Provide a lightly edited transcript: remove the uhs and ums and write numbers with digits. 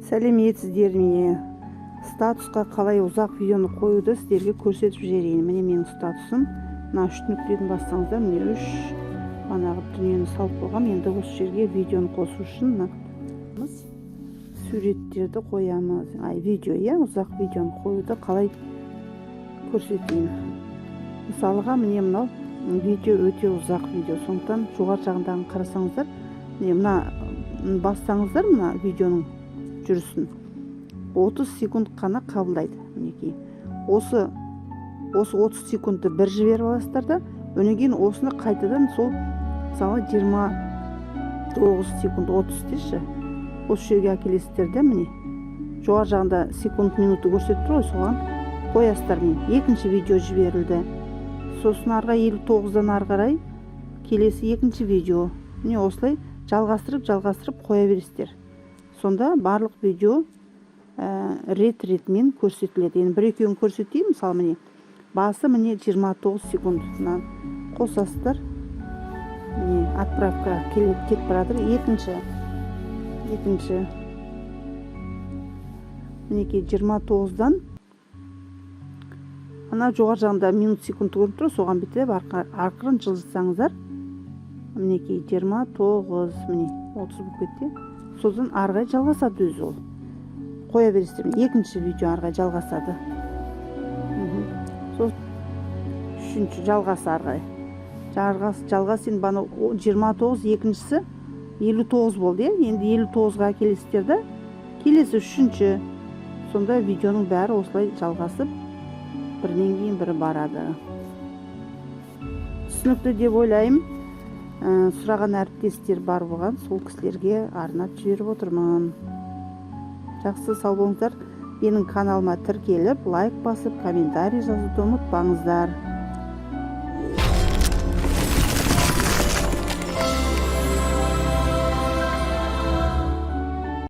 Сәлеметсіздер ме? Статусқа қалай ұзақ видеоны қоюды сіздерге көрсетіп жіберейін. Міне, менің статусым. Мына үш нүктені бассаңыздар, міне, үш манағы дүниені салып қойғам. Енді осы жерге видеоны қосу үшін мына суреттерді қоямыз, ай, видео, иә. Ұзақ видеоны қоюды қалай көрсетейін? Мысалға, міне, мынау видео өте ұзақ видео. Сондықтан жоғары жағындағын қарасаңыздар, міне, мына бассаңыздар, мына видеоның жүрісін 30 секунд қана қабылдайды. Мінекей, осы 30 секундты бір жіберіп аласыздар да, одан кейін осыны қайтадан сол, мысалы, 29 секунд 30 деші, осы жерге әкелесіздер де, міне, жоғары жағында секунд, минутты көрсетіп тұр ғой, соған қоясыздар. Міне, екінші видео жіберілді. Сосын ары қарай 59-дан ары қарай келесі екінші видео. Міне, осылай жалғастырып, жалғастырып қоя бересіздер. Сонда барлық видео рет ретімен көрсетіледі. Енді бір екеуін көрсетейін. Мысалы, міне, басы, міне, 29 секунд. Мына қосасыздар, міне, отправка келіп кетіп бара жатыр. Екінші, мінекей, 29-дан ана жоғары жағында минут, секунд көрініп тұр, соған бүйтіп ақырын жылжытсаңыздар, мінекей, 29, міне, 30 болып кетті. Сосын ары қарай жалғасады өзі ол, қоя бересіздер. Екінші видео ары қарай жалғасады. Сосын үшінші жалғасы, ары қарай жалғас, жалғас. Енді бана 29, екіншісі 59 болды, иә. Енді 59-ға әкелесіздер да, келесі үшінші. Сонда видеоның бәрі осылай жалғасып, бірінен кейін бірі барады. Түсінікті деп ойлаймын. Сұраған әріптестер бар болған, сол кісілерге арнап жіберіп отырмын. Жақсы, сау болыңыздар. Менің каналыма тіркеліп, лайк басып, комментарий жазуды ұмытпаңыздар.